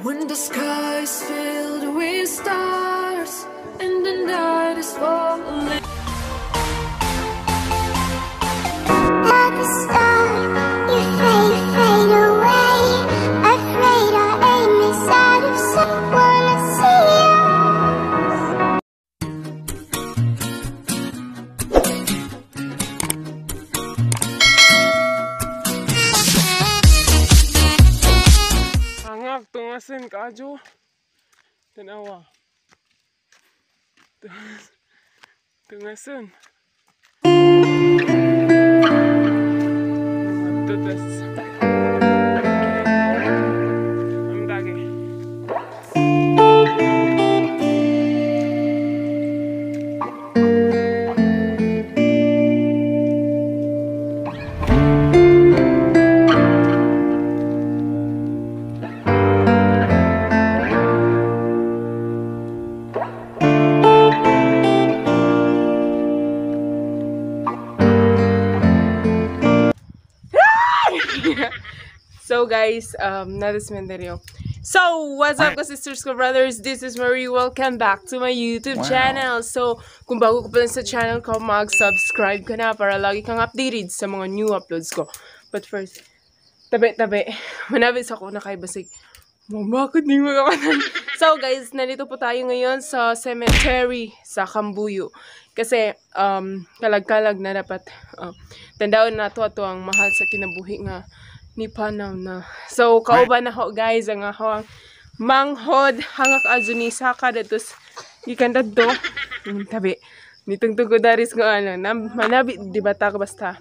When the sky's filled with stars and the night is falling. Like a star, you fade, fade away. Afraid our aim is out of sight. Wanna see us. Hangak tungasin kajo. Tanawa. Tungasin. Tutas. Amdagi. So guys, na cementerio. So, what's up ka sisters ko brothers? This is Marie. Welcome back to my YouTube channel. So, kung bago ka pa lang sa channel ko, mag-subscribe ka na para lagi kang updated sa mga new uploads ko. But first, tabi-tabi. Manabis ako na kay basig. Bakit di mo ako? So guys, nandito po tayo ngayon sa cemetery sa Cambuyo. Kasi, kalag-kalag na dapat tandaan na to ato ang mahal sa kinabuhi nga ni panaw na. So, kauban na ho guys, ang ako ang manghod hangak adyo ni saka datos gikan dadto. Tabi. Nitungtong ko daris nga ano, na, manabi di ba ta basta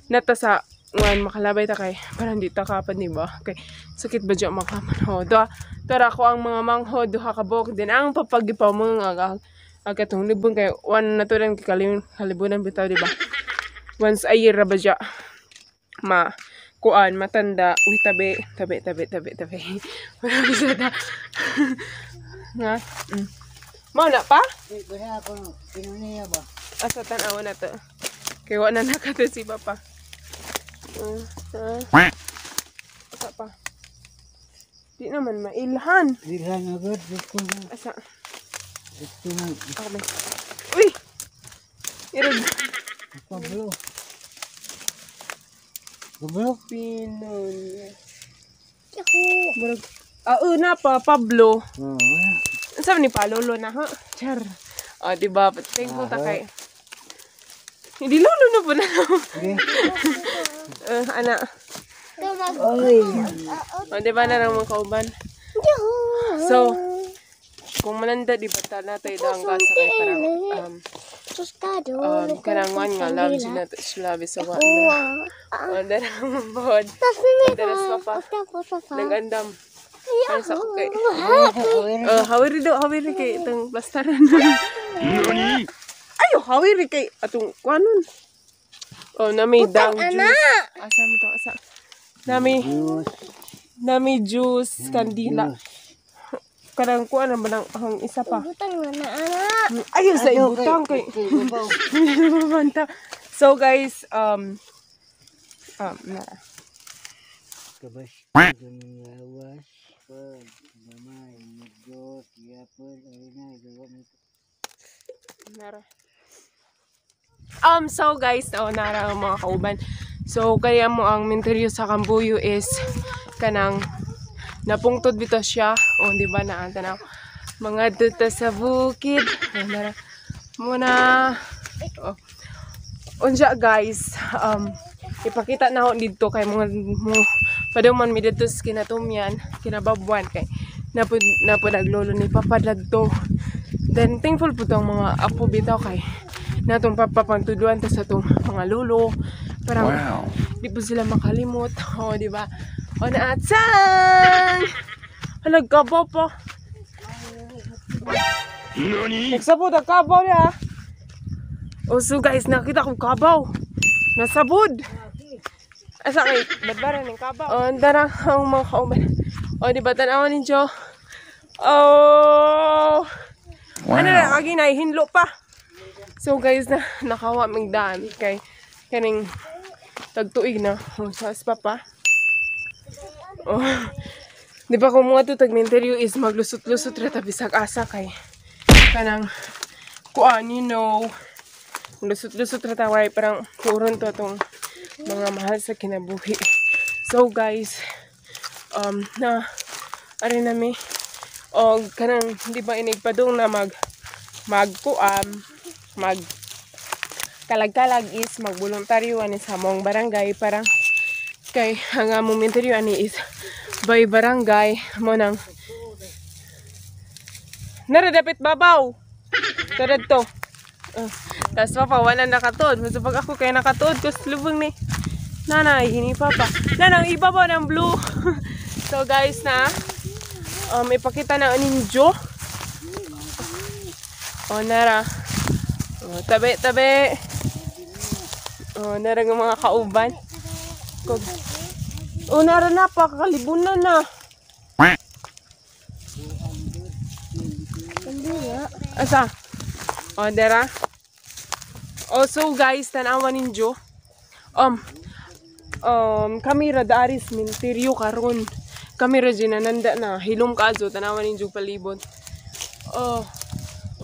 nata sa ngan makalabay ta kay parang di ta kapan di ba? Okay. Sakit ba dyan makaman ho. Do, tara ko ang mga manghod duha ka buok din ang papagipaw mga agatong libon kay one na to rin kalibunan bitaw di ba? Once a year ra ba dya ma kuan matanda. Uy, tabi tabi tabi tabi tabi. Wala bisa ta. Nga. Mao na pa? Asa tan-aw na to. Kay wa na nakato si papa. Asa pa? Di naman mailhan. Ilhan agad dito na. Asa? Dito na. Okay. Uy! Irog. Pablo. Pablo? Pinon. Yahoo! Murag. Ah, una pa, Pablo. Oh, wala. Sabi ni Palolo na, ha? Char. Oh, di ba? Thankful ta kay. Hindi lolo na po na. Okay. Ana. Oy. Oh, di ba na lang mga kauban? Yahoo! So, kung mananda, di ba ta natay daang kasa kay parang, kanang nga, love sila sila sa wa na. Oh, darang bod. Daras papa. Nagandam. Ay, sa kay. Oh, hawiri do, hawiri kay itong plastaran. Ayo, hawiri kay atong kuanon. Oh, nami dang juice. Asa mo to, asa. Nami, nami juice, kandila. Kanang kuan na ba ng ang isa pa? Butang na na, anak. Ayun sa ibutang kay. Manta. So guys, na. Kabas lawas pag gamay medyo yapon ay na gawa mo. Nara. So guys, oh, nara ang mga kauban. So kaya mo ang menteryo sa Cambuyo is kanang napungtod bitaw siya. Oh, di ba na tanaw. Mga duta sa bukid. Oh, nara. Muna. Oh. Unja guys, ipakita na ho didto kay mga mo paduman mi didto sa kinatumyan, kinababuan kay napud napud aglolo ni Papa dadto. Then thankful po tong mga apo bitaw kay natong papa pangtuduan ta sa tong mga lolo. Parang Wow. di po sila makalimot. Oh, di ba? O na atsang! Hala, kabaw pa. Nagsabod ang kabaw niya. Oh, so guys, nakita ko kabaw. Nasabod. Asa kay badbaran ng kabaw. Oh, dara ang mga kauban. Oh, di ba tan-awan ninyo? Oh. Wow. Ano na agi na hinlo pa. So guys, na nakawa migdaan kay kaning tagtuig na. Oh, sa papa. Oh. Di ba kung mga to tagmenteryo is maglusot-lusot ra ta bisag asa kay kanang kuan, you know, lusot-lusot ra ta way parang turon to atong mga mahal sa kinabuhi. So guys, na ari nami og kanang di ba inigpadong na mag magkuan mag kalag-kalag is magboluntaryo ani sa among barangay parang kay ang among menteryo ani is by barangay mo nang nara dapit babaw tarad to. Tas papa wala nakatuod. Mas pag ako kay nakatuod kus lubong ni nanay ini papa nanang ibabaw ng blue. So guys na ipakita na ninyo. O nara. O, tabi tabi. O nara ng mga kauban. O nara na pa kalibunan na. Asa? O dara. O so guys, tanawan ninyo. Kami ra dari sementeryo karon. Kami ra ginananda na hilom kaayo tanawan ninyo palibot. Oh.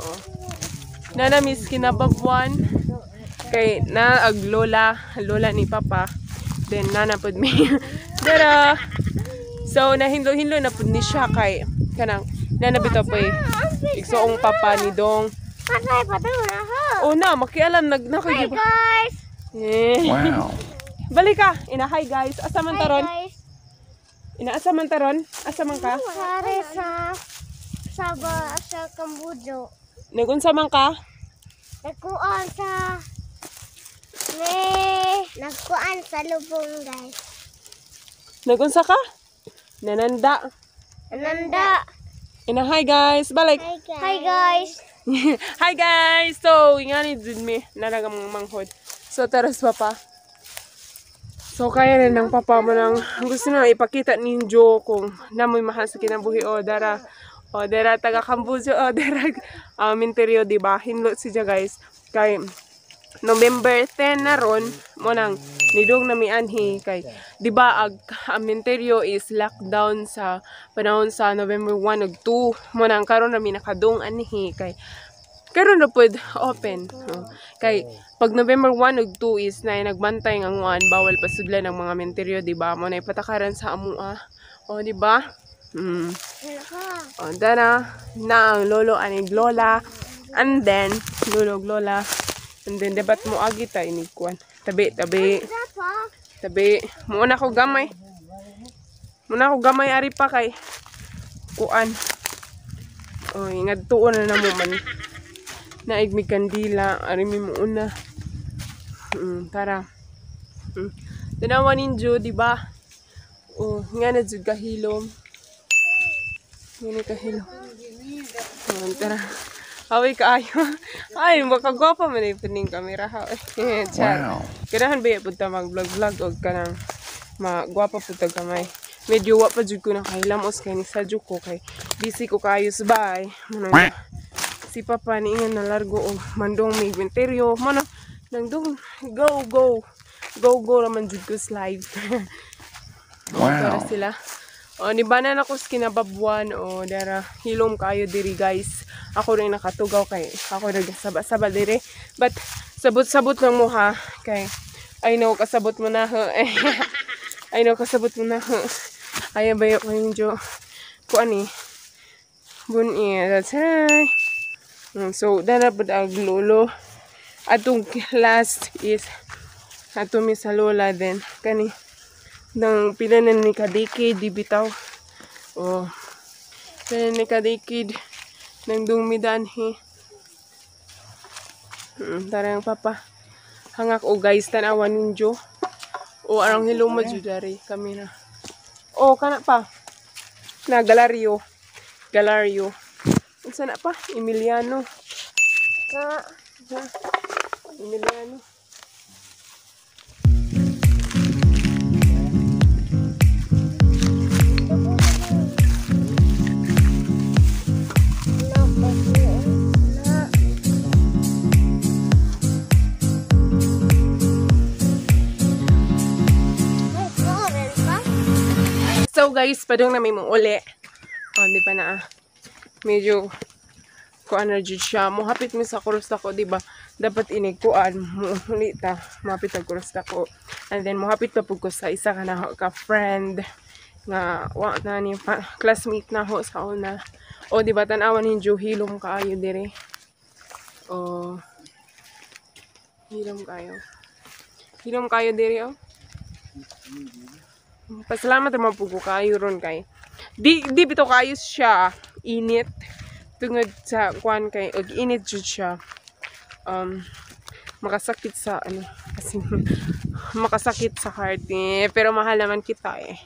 Oh. Nana miss kinababuan kay na ag lola, lola ni papa. Then nana pud mi. Dara. So nahinlo-hinlo na pud ni siya kay kanang nana bitaw pa igsoong papa ni Dong. Patay patay na ha. Oh na, makialam nag Hi guys. Eh. Wow. Balik ka. Ina, hi guys. Asa man taron? Hi guys. Ina, asa man taron? Asa man ka? Sare sa sa ba sa Kambujo. Nagunsa man ka? Nagkuan sa me nagkuan sa lubong guys. Nagunsa ka? Nananda. Nanda. Ina, hi guys. Balik. Hi guys. Hi guys. Hi guys. So, ingani jud mi nanaga mga manghod. So, taras papa. So, kaya na ng papa mo nang gusto na ipakita ninyo kung namoy mahal sa kinabuhi o dara. O dara taga Kambujo o dara interior, di ba? Hinlo siya guys. Kay November 10 na ron mo nang nidong nami anhi kay di ba ag interior is lockdown sa panahon sa November 1 ug 2 mo nang karon nami nakadong anhi kay karon na pud open. Oh. Kay pag November 1 ug 2 is na nagbantay nga nguan bawal pasudlan ang mga menteryo, di ba? Mo na ipatakaran sa amua. O di ba? O dara na ang lolo aning lola and then lolo ug lola and then dapat mo agi ta inig kuan. Tabi tabi. Tabi mo na ko gamay. Muna ko gamay ari pa kay kuan. Oy ngadtuon na namo man. Naig mi kandila, ari mi muuna. Tara. Tanawa ninyo, di ba? Oh, nga na jud kahilom. Nga na kahilom. Oh, tara. Away kaayo. Ay, makagwapa man ay pining kamera ha. Char. Wow. Ganahan ba pud ta mag-vlog-vlog og kanang magwapa pud ta gamay. Medyo wa pa jud ko nakahilamos kay ni sadyo ko kay busy ko kaayo sa bahay. Muna si papa niingon na largo og mandong may inventaryo mo na nangdong go go go go raman jud ko sa live. Wow. Tara sila. O ni banan ako sa kinababuan o dara hilom kayo diri guys. Ako rin nakatugaw kay ako nagsaba-saba diri. But sabot-sabot lang mo ha kay I know kasabot mo na. I know kasabot mo na. Ayaw ba yung kayo kuan ni bun that's hi. So, dara pud ang lolo. Atong last is ato mi sa lola din. Kani nang pila na ni ka-decade di bitaw. Oh. Pila na ni ka-decade nang dungmi danhi. Tara ang papa. Hangak o guys tanawan ninyo. O arang hilom mo jud dari kami na. O kana pa. Na Galario. Galario. Unsa na pa? Emiliano. Sa Ha? Emiliano. So guys, padung na may mong uli. Oh, di pa na. Medyo kuan na jud siya. Mohapit mi sa krus ako, di ba? Dapat inigkuan mo uli ta. Mohapit ang krus ako. And then mohapit pa pud ko sa isa ka na ka friend nga wa na ni pa, classmate na ho sa una. O di ba tan-awan ninyo hilom kaayo dire. O hilom kayo. Hilom kayo dire oh. Pasalamat naman po ko kayo ron kay. Di bito kayo siya init tungod sa kuan kay og init jud siya. Makasakit sa ano kasi makasakit sa heart eh. Pero mahal naman kita eh.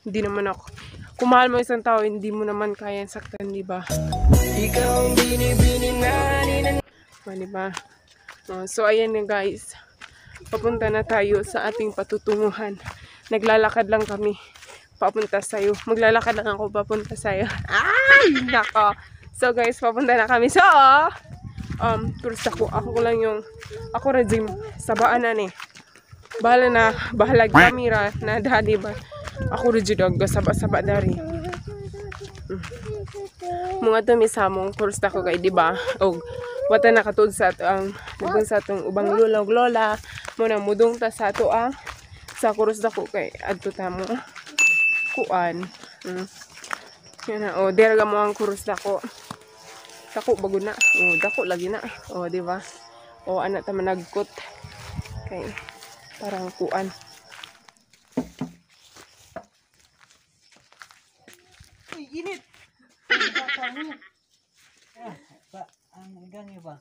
Hindi naman ako. Kung mahal mo isang tao, hindi mo naman kaya saktan, di ba? Ikaw ang binibini na O, di ba? So ayan na guys. Papunta na tayo sa ating patutunguhan. Naglalakad lang kami papunta sa'yo. Maglalakad lang ako papunta sa'yo. Ay! Nako! So guys, papunta na kami. So, kurs ako. Ako lang yung, ako rejim. Sabaan na ni. Bahala na, bahala camera na dali ba. Ako rejim dog, saba-saba dari. Mga tumisamong kurs ako kay, di ba? Og wata nakatulad sa ato ang nagdung sa atong ubang lola ug lola mo na mudung ta sa ato ang sa krus dako kay adto ta mo kuan. Yan na, oh, dira mo ang krus dako. Dako bago na. Oh, dako lagi na. Oh, di ba? Oh, ana ta managkot kay parang kuan. Uy, init. Ang gangi ba?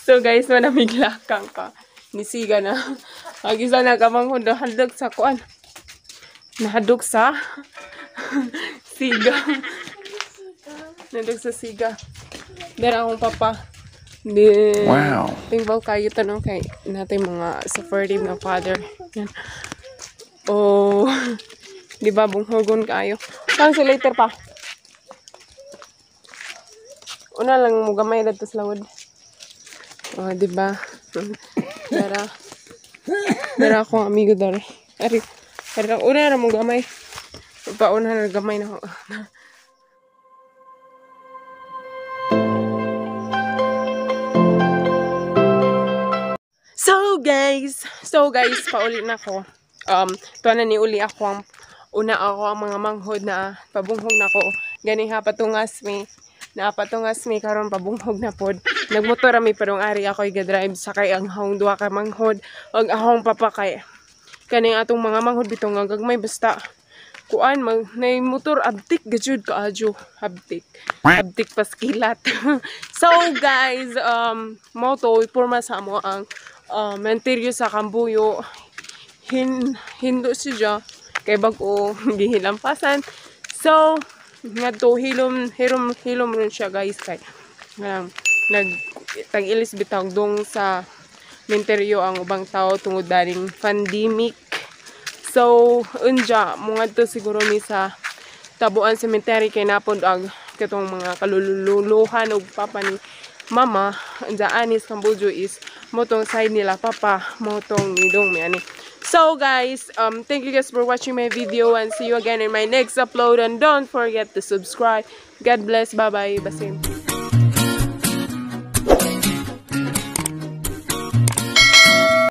So guys, manamig lakang ka. Nisiga na. Ang isa na kamang nahadlok sa kuan. Nahadlok sa siga. Nahadlok sa siga. Dara akong papa. Di, Wow. Thankful kayo tanong kay natin mga supportive na father. Yan. Oh, di ba bunghogon kayo? Kang si later pa. Una lang mo gamay dadto sa lawod. Oh, di ba? Dara. Dara akong amigo dara. Ari. Ari lang una ra mo gamay. Pauna na gamay na ako. So guys, pauli na ako. Tuwa na ni uli ako ang una ako ang mga manghod na pabunghog na ko. Gani ha patungas mi. Na patungas mi karon pabunghog na pod. Nagmotor mi pero ari ako iga-drive sakay ang hong duha ka manghod ug ahong papakay. Kaning atong mga manghod bitong nga gagmay basta kuan mag nay motor abtik gajud kaadyo abtik. Abtik paskilat. So guys, moto ipurma sa amo ang menteryo sa Kambuyo. Hindo siya kay bag-o gihilampasan. So ngadto hilom ron siya guys kay nag tag-ilis bitaw dong sa menteryo ang ubang tao tungod daring pandemic. So unja mo ngadto siguro mi sa Tabuan Cemetery kay napod ang katong mga kalululuhan og papa ni mama. Unja anis Kambujo is motong side nila papa motong nidong mi ani. So guys, thank you guys for watching my video and see you again in my next upload, and don't forget to subscribe. God bless. Bye bye. Basin.